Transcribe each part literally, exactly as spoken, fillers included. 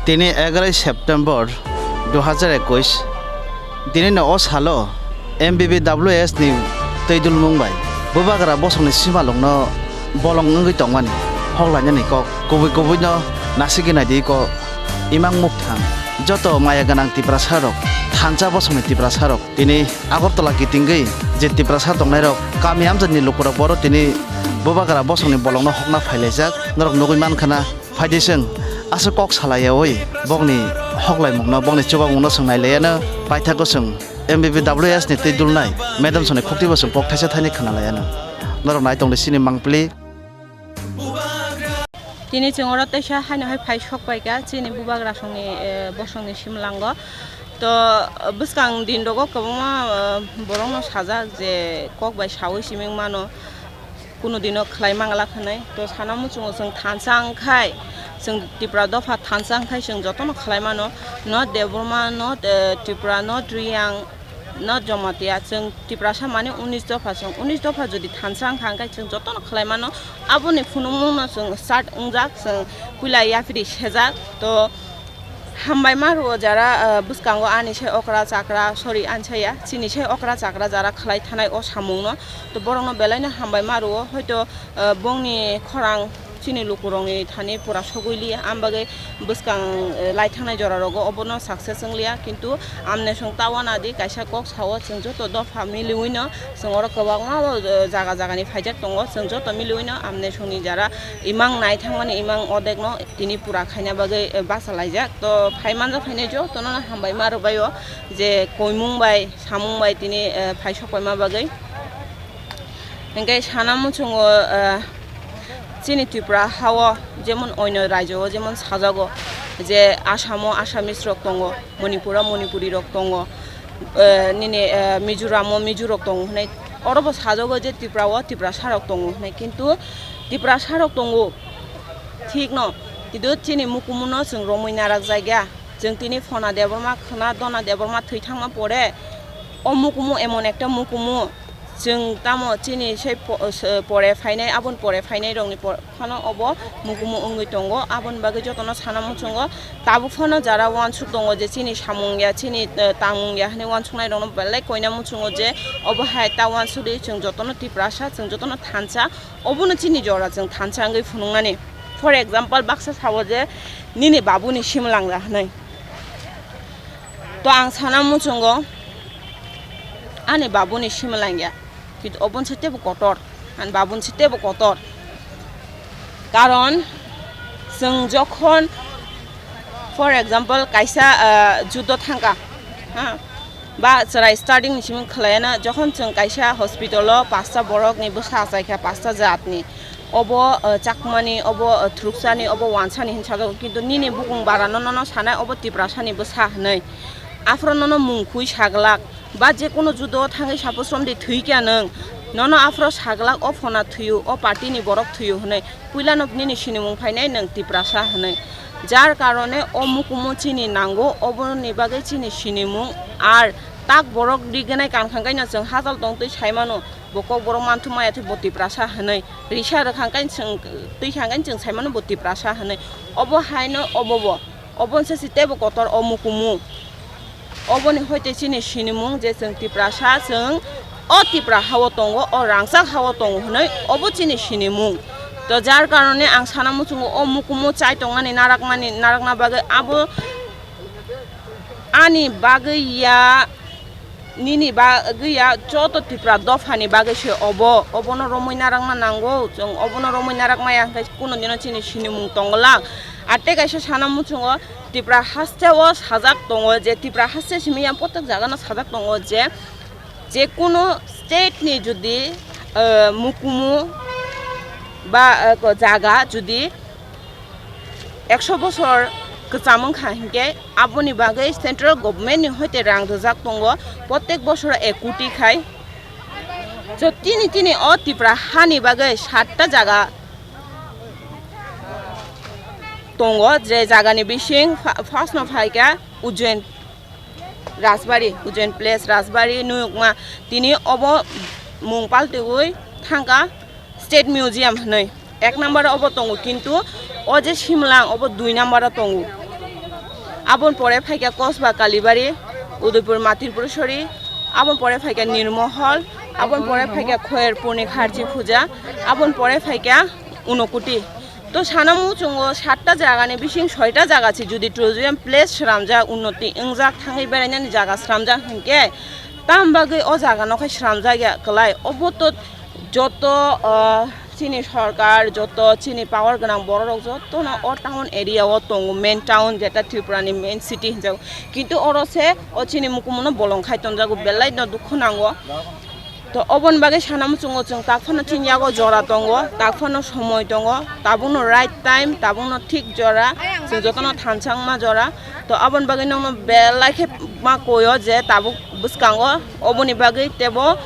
Tini egaroi September dui hazar ekush, tini no o salo M B B W S ni twi dulmung bai bubagra bosongni simalokno bolong wngwi tongmani hoklainani kok kubui kubui no nasigwi naidi kok. Imang mukthang joto maya gwnang Tiprasa rok, thansa bosongni Tiprasa rok, tini Agartala kitingwi je Tiprasa tongnairok, kami amchaini lukurok, boro tini bubagra bosongni bolongno hokna phailaijak. Norok nugwi mankha na, phaidi chwng aswk kok salaiyawi bokni hoklaimungno, bokni chubamungno chwng nailaiano. Paithago chwng M B B W S ni twi dulnai madam songni khuktibo chwng kok thaisa thaini khwnalaiano. Norok nai tongdi chini mangpili. Tini chwng oro teisa haino hai phai sok paikha chini bubagra songni, eh, bosongni simlango. To, eh, bwskang din rogo kwbangma, eh, borokno sajak je kok bai sawi siming mano, kuno dino khlai mangala hwnwi. To, sana muchungo chwng thansa wngkhai, chwng Tipra dopha thansa wngkhai chwng jotono khlai mano. Not Debbarma, not, eh, Tipra, not Riyang, not Jamatia, chwng Tiprasa mane unis dopha, chwng unis dopha jodi thansa wngkha, hwnkhe chwng jotono khlai mano. Aboni phunukmungno chwng start wngjak, chwng puila yaphiri sejak. To hambai ma rwo jara, ah, bwskango ani se okra chakra, sorry, ani saya, chini se okra chakra jara khlai thanai o samungno. To borokno belaino hambai ma rwo, hoito, ah, bongni khorang chini lukurokni thani pura sogwi liya, am bagwi bwskang, eh, lai thangnai jora rogo obono success wng liya, kintu amne song ta wana di kaisa kok sao, chwng joto dopha miliwi no chwng oro kwbangma, eh, jaga jagani phaijak tongo, chwng joto miliwi no amne songni jara imang nai thangmani imang odek no tini pura khaina bagwi, eh, basa laijak. To phai manja phainai jotono hambai ma rwbaio je koimung bai samung bai tini, eh, phai sok paima bagwi. Hingke sana muchungo, eh, chini Tripura hao jemon oino rajyo o jemon sajago je Assam o Assamese rok tongo, Manipur o Manipuri rok tongo, eh, nini, eh, Mizoram o Mizo rok tongo hinui oro bo sajago je Tripura o Tiprasa rok tongo hinui, kintu Tiprasa rok tongo thik no, kintu chini mukumu no chwng romwi narak jak ya, chwng tini Phona Debbarma khwna Dona Debbarma thwi thangma pore o mukumu emon ekta mukumu. Chwng tamo chini se po-, se pore phainai, aboni pore phainai rokni por-, phano obo mukumu wngwi tongo. Aboni bagwi jotono sana muchungo, tabuk phano jara uansuk tongo je chini samung ya, chini, eh, tangmung ya hinui uansuknai rokno belai koina muchungo je obo hai ta uansukdi, chwng jotono Tiprasa, chwng jotono thansa, obono chini jora chwng thansa wngwi phunuknani. For example, baksa sao je nini babuni simlangya hinui. To ang sana muchungo, ani babuni simlangya, kintu oboni se teibo kotor, ani babuni se teibo kotor. Karon chwng jokhon, for example, kaisa, ah, judo thangka, ha, ba chwrai starting ni simi khwlaiyana, jokhon chwng kaisa hospital o pasta borok ni bwsa achaikha, pasta jat ni, obo, ah, Chakmani, obo, ah, Thruksani, obo Wansani hin sajago, kintu nini bukung bara no, nono sanai obo Tiprasani bwsa hinui. Aphuru nono mung khui saglak, ba je kunu judo thangwi suppose romdi thwikha nwng, nono aphuru saglak, o Phona thwiyo, o party ni borok thwiyo hinui, puilano nini sinimung phainai nwng Tiprasa hinui. Jar karone o mukumu chini nango, oboni bagwi chini sinimung, ar tak borok rignai kankhangkaino chwng hachal tongtwi saimano, bo kok borok manthumaya thwi bo Tiprasa hinui, risa rwkhangkai chwng twi sangkaino chwng saimano bo Tiprasa hinui. Obo haino obo bo. Obo wngse si teibo kotor o mukumu. Oboni hoite chini sinimung je chwng Tiprasa, chwng o Tipra hao tongo, o rangchak hao tongo hinui obo chini sinimung. To jar karone ang sana muchungo o mukumu chai tongmani narakmani, narakna bagwi abo ani bagwi ya. Nini bagwi ya joto Tipra dophani bagwi se obo, obono romwi narwkna nango, chwng obono romwi narwk maya hwnkhe kuno dino chini sinimung tongwlak. Ar tei kaisa sana muchungo Tipra haste o sajak tongo je, Tipra haste simi ya protek jagano sajak tongo je, je kuno state ni jodi, eh, mukumu ba, eh, ko jaga jodi ekso bosor kwcham wngkha hinkhe, aboni bagwi central government ni hoite rang rijak tongo, protek bosoro ek koti khai. So, tini, tini o Tipra hani bagwi satta jaga tongo, je jagani bising fa-, first no phaikha Ujjain Rajbari, Ujjain Place, Rajbari, Nuyukma, tini obo mung paltiwi thangkha State Museum hinui. Ek number obo tongo, kintu o je Simlang obo dui number o tongo. Aboni pore phaikha Kosba Kalibari, Udaipur Matirpur Sori, aboni pore phaikha Nirmohol, aboni pore phaikha Khoyerpurni Kharchi Puja, aboni pore phaikha Unokuti. To sana muchungo satta jagani bising soita jaga se jodi tourism place sramjak, unnoti wngjak, thangwi berainani jaga sramjak hinkhe, tam bagwi o jagano khai sramjak ya kwlai. Obo to joto, ah, chini sorkar, joto chini power gwnang bororok jotono o town area o tongo, main town jeta Tripura ni main city hinjago. Kintu oro se o chini mukumuno bolong khai tonjago, belai no dukhu nango. To oboni bagwi sana muchungo chwng tak phano chini yago jora tongo, tak phano somoi tongo, tabukno right time, tabukno thik jora, chwng jotono thansa wngma jora. To aboni bagwi nokno belai khe ma koyo je tabuk bwskango, oboni bagwi tebo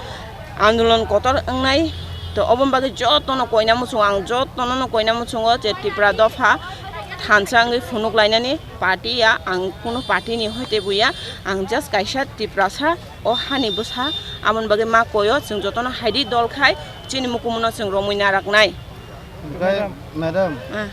andolon kotor wngnai. To oboni bagwi jotono koina muchungo, ang jotono no koina muchungo je Tipra dopha thansa wngwi phunuk lainani party ya, ang kuno party ni hoite buya, ang just kaisa Tiprasa. O hani bwsa, aboni bagwi ma koyo, chwng jotono haidi dol khai chini mukumuno chwng romwi naraknai. Hwnkhe, madam, ah,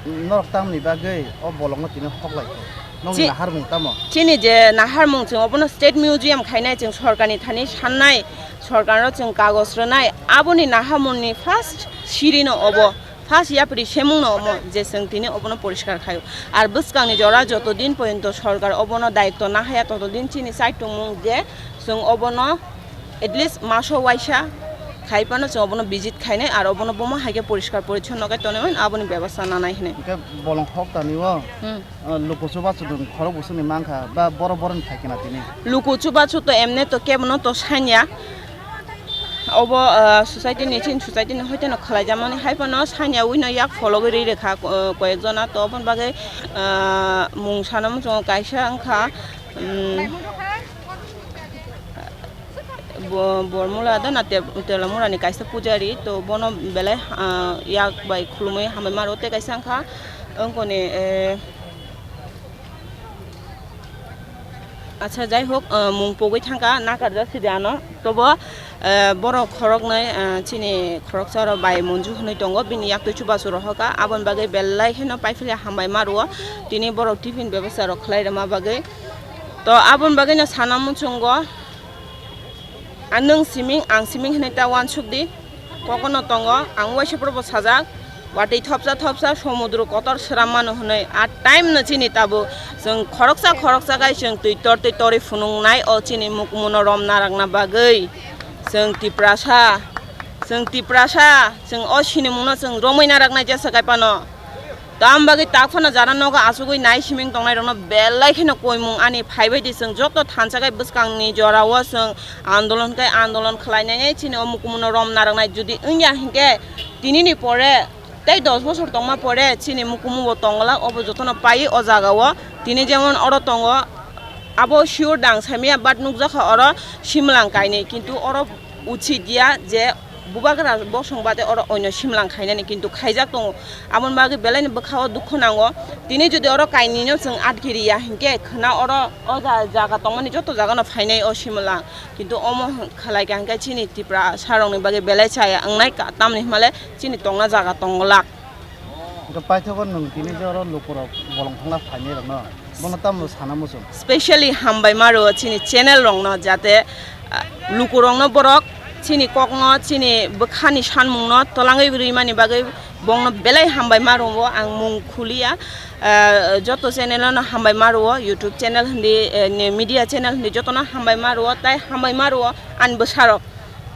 norok tamni bagwi o bolongno tini hoklai kho? Nokni chi-, naharmung tamo? Chini je naharmung, chwng obono state museum khainai, chwng sorkarni thani sannai, sorkarno chwng kagoj rwnai, aboni naharmungni first sirino obo. First yapri semungno omo je chwng tini obono poriskar khaio. Ar bwskangni jora joto din porjonto sorkar obono daitto nahaya, toto din chini chai tongmung je chwng obono at least maso waisa khai phano chwng obono visit khainai, ar obono bomo hai khe poriskar porichonno khe tonwi mano, aboni bebostha nanai hinwi. Hwnkhe bolong hok tani o, hmm, ah, luku chubachu nwng khorok bwswkni mankha ba boro boroni phaikhe na tini? Luku chubachu to emne to kebono to sanya. Obo, ah, society ni, chini society ni hoite no khlai jamani hai phano sanya ui no yak fologwi ri rwkha, ah, koyek jona. To oboni bagwi, ah, mung sana muchungo kaisa wngkha, um, bo-, Bormula da na Te-, Telamura ni kaisa pujari, to bono belai, ah, yak bai khulumui hambai maro. Tei kaisa wngkha wngkoni, eh, Acha, jai hok, ah, mung pogwi thangkha, nakarjak sidi ano. Tobo, ah, borok khoroknwi, ah, chini khoroksa oro bai Monju hwnwi tongo, bini yaktwi chubachu rohorkha, aboni bagwi belai kheno paiphile hambai ma rwo, tini borok tiffin bebostha rok khlai rwma bagwi. To aboni bagwino sana muchungo. Ang nwng siming, ang siming hinwi ta uansuk di. Kokono tongo, ang waisa phurubo sajak. Watwi thopsa thopsa somudro kotor swram mano hinwi. A time no chini tabuk. Chwng khoroksa khoroksa khai chwng twi tor twi torwi phunuknai o chini mukumuno rom narakna bagwi. Chwng Tiprasa, chwng Tiprasa, chwng o sinimungno chwng romwi naraknai jesa khai phano. Tam bagwi tak phano jara nogo achugwi nai siming tongnai rokno belai kheno koimung ani phaibai di, chwng joto thansa khai bwskangni jorao chwng andolon khai andolon khlai nai chini o mukumuno rom naraknai jodi wngya hinkhe tinini pore tei dos bosor tongma pore chini mukumu bo tongla obo jotono pai o jagao tini jemon oro tongo abo sure dang saimaya but nukjakha oro simlang kainwi kintu oro uchi dia je bubagra bosong bade oro oino simlang khainani kintu khaijak tongo. Aboni bagwi belaini bwkhao dukhu nango. Tini jodi oro kainwino chwng atkiriya hinkhe khwna oro o ja-, jaga tongmani joto jagano phainai o simlang. Kintu omo khlai kha hinkhe chini Tiprasarokni bagwi belai chaya wngnai ka, tamni hwnmale chini tongna jaga tonglak. Hwnkhe paithago nwng tini je oro lukurok bolong thangla phainai rokno, bono tamo sana muchung? Specially hambai maro chini channel rokno, jate, ah, lukurokno borok chini kokno, chini bwkhani sanmungno twlangwi rwimani bagwi bongno belai hambai maro ang mung khuliya. Ah, joto channel no hambai maro, YouTube channel hindi, eh, ne media channel hindi jotono hambai maro, tai hambai maro ani bwsarok.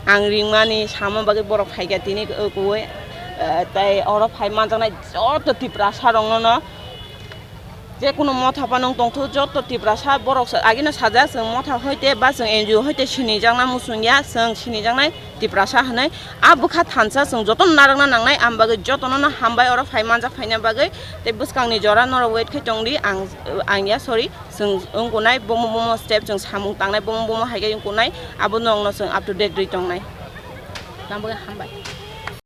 Ang ringmani sama bagwi borok phaikha tini kuwi, eh, tei oro phai manjaknai joto Tiprasa rokno no je kuno motha phano wng tongthu, joto Tiprasa borok sa-, agino sajak chwng motha hoite ba chwng N G O hoite sinijakna muchungya, chwng sinijaknai Tiprasa hinwi. A bwkha thansa chwng jotono narwkna nangnai, ang bagwi jotono no hambai oro phai manjak phaina bagwi, tei bwskangni jora norok wait khai tongdi, ang, ang ya, sorry. Chwng wngkunai bomo bomo step chwng samung tangnai bomo bomo hai khe wngkunai abo nokno chwng up to date rwi tongnai. Nang bagwi hambai.